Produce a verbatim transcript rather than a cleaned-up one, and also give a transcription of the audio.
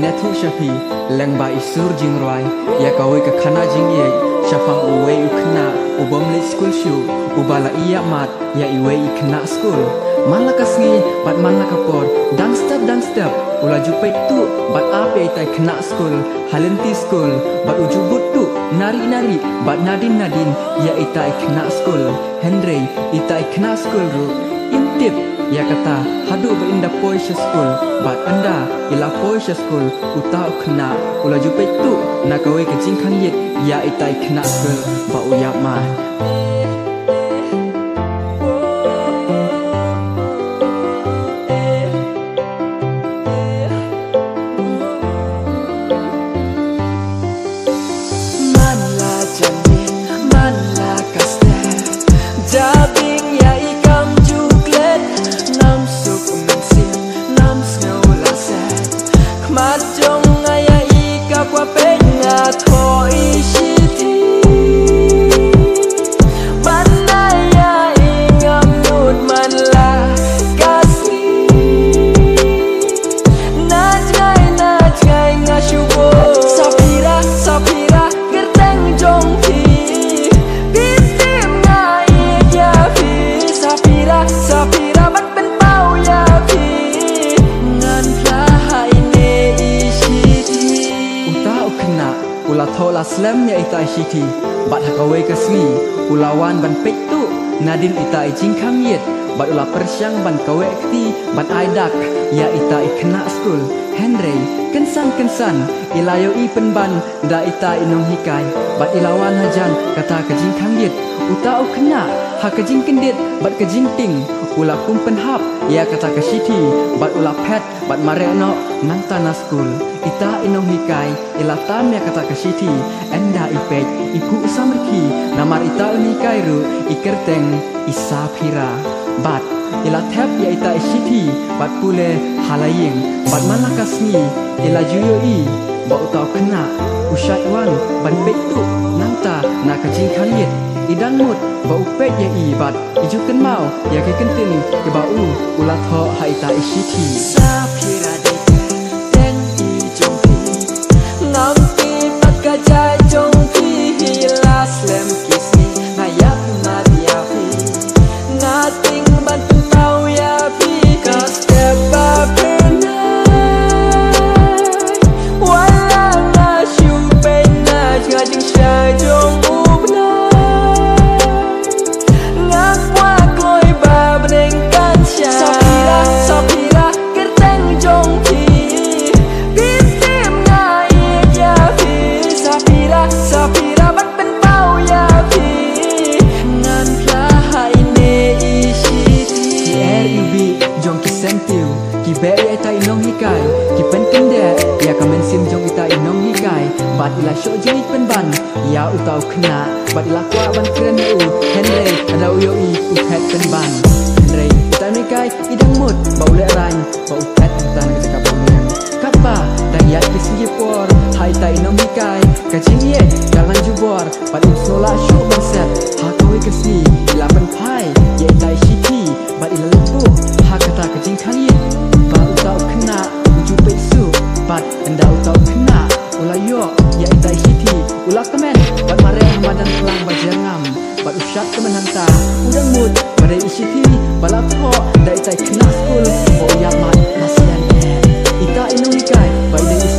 Ïathuh sha phi, lyngba i sur jingrwai, ïa kawei ka khana jingïeit shaphang uwei u khynnah u bym leit skul shuh, uba la ïa mad ïa iwei i khynnah skul. Man la ka sngi bad man la ka por, dang step dang step u la ju peit tuh bad ap ïa itai i khynnah skul ha lynti skul, bad u ju bud tuh nari nari bad nadien nadien ïa itai i khynnah skul. Hynrei itai i khynnah skul ruh im tip ïa kata haduh ba in da poi sha skul. Bad ynda i la poi sha skul, uta u khynnah u la ju peit tuh na kawei ka jingkhang ïit ïa itai i khynnah skul ba u ïa mad. Man la jan miet, man la ka step, jabieng ïa i kam ju klet. Nam suk mynsiem, nam sngew la set. Khmat jong nga ïa i ka kwah peit, nga thoh i shithi. Ban ai ïa i ngam nud man la ka sngi. Na jngai, na jngai nga shu bud. Saphira, Saphira, kyrteng jong phi. Phi shim nga ïeit ïa phi. Saphira, Saphira, ban pynpaw ïa phi. Ngan phla ha ine i shithi. Uta u khynnah u la thoh la slem ïa ita i shithi, bad ha kawei ka sngi u la wan ban peit tuh nadien ita i jingkhang ïit, bad u la pyrshang ban kaweh kti ban ai dak ïa ita i khynnah skul. Hynrei kynsan kynsan i la ïohi pynban da ita i nonghikai, bad i la wan hajan kata ka jingkhang ïit. Uta u khynnah ha ka jingkyndit bad ka jingtieng u la kum pynhap ïa kata ka shithi, bad u la phet bad mareh noh nangta na skul. Ita i nonghikai i la tam ïa kata ka shithi, ynda i peit i phuh samrkhie, namar ita i nonghikai ruh i kyrteng i Saphira. Bad i la thep ïa ita i shithi bad pule ha la ïing. Bad man la ka sngi i la ju ïohi ba uta u khynnah u shait wan ban peit tuh nangta na ka jingkhang ïit. I dang mut ba u peit ïa i bad i ju kynmaw ïa ki kyntien kiba u u la thoh ha ita i shithi. Saphira dei teng i jong phi, ngam tip pat ka jait jong phi. Hi la slem ki sngi nga ïap mad ïa phi. Nga tieng ban pynpaw ïa phi ka step ba pynai. Wat la nga shu peit na jngai jingshai jong u bnai. Nga kwah kloi ba bneng kan shai. Saphira, Saphira, kyrteng jong phi. Phi shim nga ïeit ïa phi. Saphira, Saphira, ban pynpaw ïa phi. Ngan phla ha ine i shithi. Ki er i bih jong ki syntiew, ki beh ïa ita i nonghikai, ki pynkyndeh ïa ka mynsiem jong ita i nonghikai. Bad i la shoh jingïeit pynban ïa uta u khynnah, bad i la kwah ban kren ïa u, hynrei lada u ïohi u phet pynban. Hynrei uta u nonghikai i dang mut ba u lehraiñ ba u phet nangta na ka jaka ba u niam. Katba dang ïaid ki sngi por, ha ita i nonghikai ka jingïeit ka la jubor, bad um sngew lah shuh ban set. Ha kawei ka sngi i la pynphai ïa ita i shithi bad i la lyngngoh ha kata ka jingkhang ïit ba uta u khynnah u ju peit shuh. Bad ynda uta u khynnah u la ïoh ïa ita i shithi, u la kmen bad mareh ha madan khlam ba jyrngam. Bad u shad kmen hangta, u dang mut ba dei i shithi ba la thoh da ita i khynnah skul ba u ïa mad na sien eh. Ita i nonghikai ba i dei i